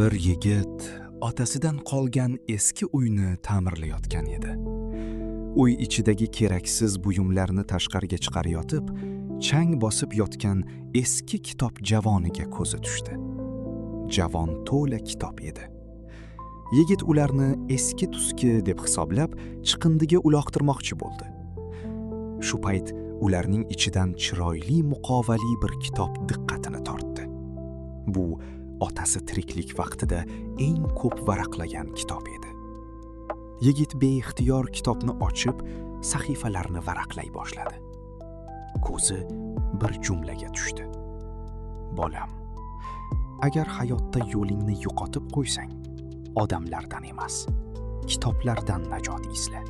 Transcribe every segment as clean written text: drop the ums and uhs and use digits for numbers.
Bir yigit otasidan qolgan eski uyni ta'mirlayotgan edi. Uy ichidagi keraksiz buyumlarni tashqariga chiqarayotib, chang bosib yotgan eski kitob javoniga ko'zi tushdi. Javon to'la kitob edi. Yigit ularni eski tuski deb hisoblab, chiqindiga uloqtirmoqchi bo'ldi. Shu payt ularning ichidan chiroyli muqovali bir kitob diqqatini tortdi. Bu otasi tiriklik vaqtida eng ko'p varaqlagan kitob edi. Yigit beixtiyor kitobni ochib, sahifalarni varaqlay boshladi. Ko'zi bir jumlaga tushdi. Bolam, agar hayotda yo'lingni yo'qotib qo'ysang, odamlardan emas, kitoblardan najot izla.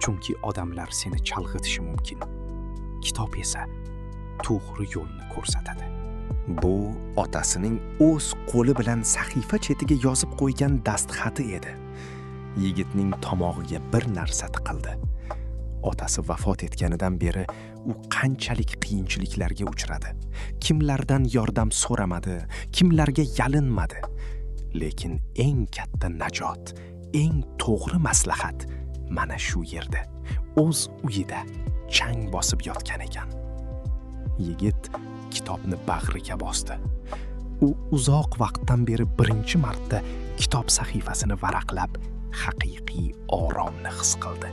Chunki odamlar seni chalg'itishi mumkin. Kitob esa to'g'ri yo'lni ko'rsatadi. Bu otasining o'z qo'li bilan sahifa chetiga yozib qo'ygan dastxati edi. Yigitning tomog'iga bir narsa tiqildi. Otasi vafot etganidan beri u qanchalik qiyinchiliklarga uchradi. Kimlardan yordam so'ramadi, kimlarga yalinmadi. Lekin eng katta najot, eng to'g'ri maslahat mana shu yerda, o'z uyida chang bosib yotgan ekan. Yigit kitobni bag'riga bosdi. U uzoq vaqtdan beri birinchi marta kitob sahifasini varaqlab, haqiqiy oromni his qildi.